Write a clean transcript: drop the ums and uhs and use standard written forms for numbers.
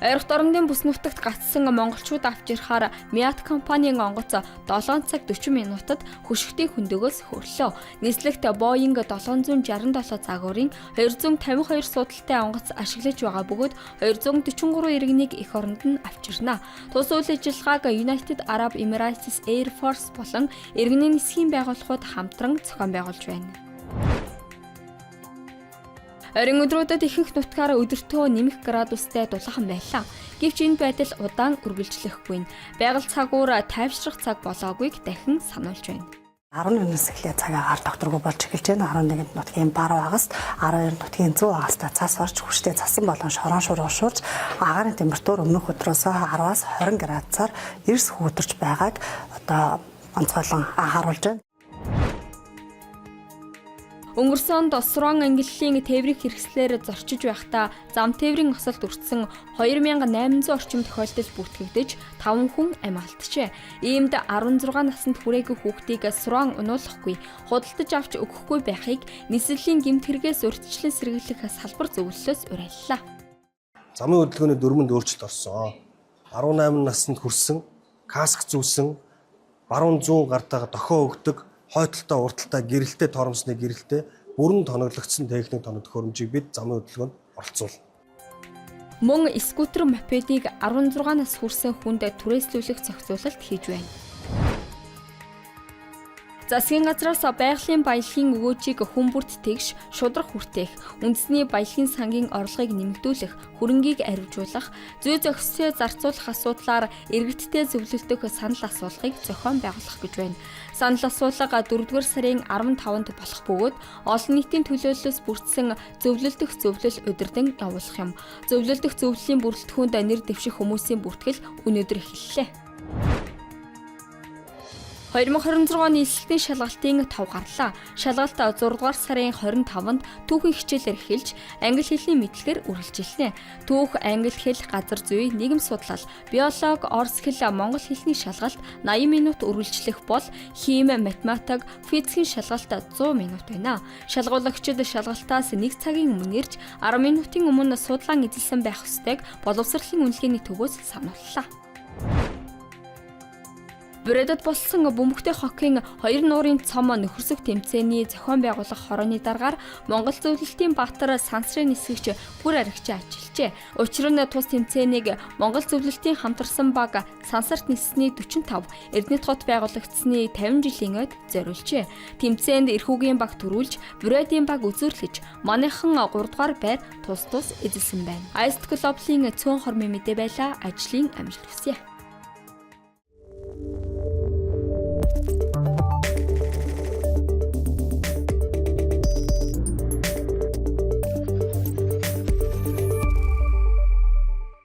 Ойрхот орондын бүс нутагт гацсан монголчууд авч ирэхээр Миат компанийн онгоц 7 цаг 40 минутад хөшигтийн хөндөгөөс хөрлөө. Нислэгт Boeing 767 загварын 252 суудалтай онгоц ашиглаж байгаа бөгөөд 243 иргэнийг эх оронд нь авчирна. Тус үйл ажиллагааг United Arab Emirates Air Force болон иргэний нисхийн байгууллагууд хамтран зохион байгуулж байна. Оройн өдрүүдэд ихэнх нутгаар өдөртөө нэмэх градустай дулаахан байлаа. Гэвч энэ байдал удаан үргэлжлэхгүй нь. Байгаль цагуур тайвшрах цаг болоогүйг дахин сануулж байна. 11-ээс эхлээд цаг агаар докторгүй болж эхэлж байна. 11-нд нутгийн баруун агаст, 12-нд нутгийн зүүн агаста цас орж, хүчтэй цасан болон шорон шуруу шуурж, агаарын температур өмнөх өдрөөсөө 10-аас 20 градусаар эрс хүүдэрч байгааг одоо онцгойлон анхааруулж байна. Өнгөрсөн онд Осрон ангиллын тээврийн хэрэгслээр зорчиж байхдаа зам тээврийн осолд өртсөн 2800 орчим тохиолдол бүртгэгдэж 5 хүн амь алджээ. Иймд 16 наснд хүрээгүй хүүхдийг Срон унуулахгүй, худалдаж авч өгөхгүй байхыг нислэлийн гэмт хэрэгээс урьдчилан сэргийлэх салбар зөвлөлөөс уриаллаа. Замын хөдөлгөөний дүрмэнд өөрчлөлт орсон. 18 наснд хүрсэн, каск зүүсэн, баруун зүүн гартаа дохио өгдөг, хойдолтой урталтай гэрэлтэй торомсны гэрэлтэй бүрэн тоноглогдсон техник тоног төхөөрөмжийг бид замын хөдөлгөөнд оролцуулна. Мөн скутер мопедыг 16 нас хүрсэн хүнд түрээслүүлэх зохицуулалт хийж байна. Засгийн газраас байгалийн баялагын өгөөжийг хүн бүрт тэгш шударга хүртээх, үндэсний баялагын сангийн орлогыг нэмэгдүүлэх, хөрөнгийг аривжуулах, зүй зохистой зарцуулах асуудлаар иргэдтэй зөвлөлдөх санал асуулгыг зохион байгуулах гэж байна. Санал асуулга 4-р сарын 15-нд болох бөгөөд олон нийтийн төлөөллөөс бүрдсэн зөвлөлдөх зөвлөл удирдан явуулах юм. Зөвлөлдөх зөвлөлийн бүрэлдэхүүнд нэр дэвших хүмүүсийн бүртгэл өнөөдөр эхэллээ. 2026 оны элсэлтийн шалгалтын тов гарлаа. Шалгалт 6 дугаар сарын 25-нд түүхийн хичээлээр эхэлж, англи хэлний мэдлэгээр үргэлжилнэ. Түүх, англи хэл, газар зүй, нийгэм судлал, биологи, орос хэл, монгол хэлний шалгалт 80 минут үргэлжлэх бол хими, математик, физикийн шалгалт 100 минут байна. Шалгуулагчид шалгалтаас 1 цагийн өмнө ирж 10 минутын өмнө судлаан эзэлсэн байх ёстойг боловсролын үнэлгээний төвөөс санууллаа. Брэдэд болсон бөмбөгтэй хоккейн хоёр нуурын цом нөхөрсөх тэмцээний зохион байгуулах хорооны даргаар Монгол зөвлөлтийн баатар сансрын нисгэгч Гүр Аригчийн ажилчээ. Учир нь тус тэмцээнийг Монгол зөвлөлтийн хамтарсан баг сансарт ниссний 45, Эрдэнэт хот байгуулагдсаны 50 жилийн ойд зориулжээ. Тэмцээнд эрхүүгийн баг төрүүлж, Брэдийн баг үзүүрлэж, манайхан 3 дугаар байр тус тус эзэлсэн байна. Ice Global-ийн цөөн хормын мэдээ байлаа. Ажлын амжилт хүсье.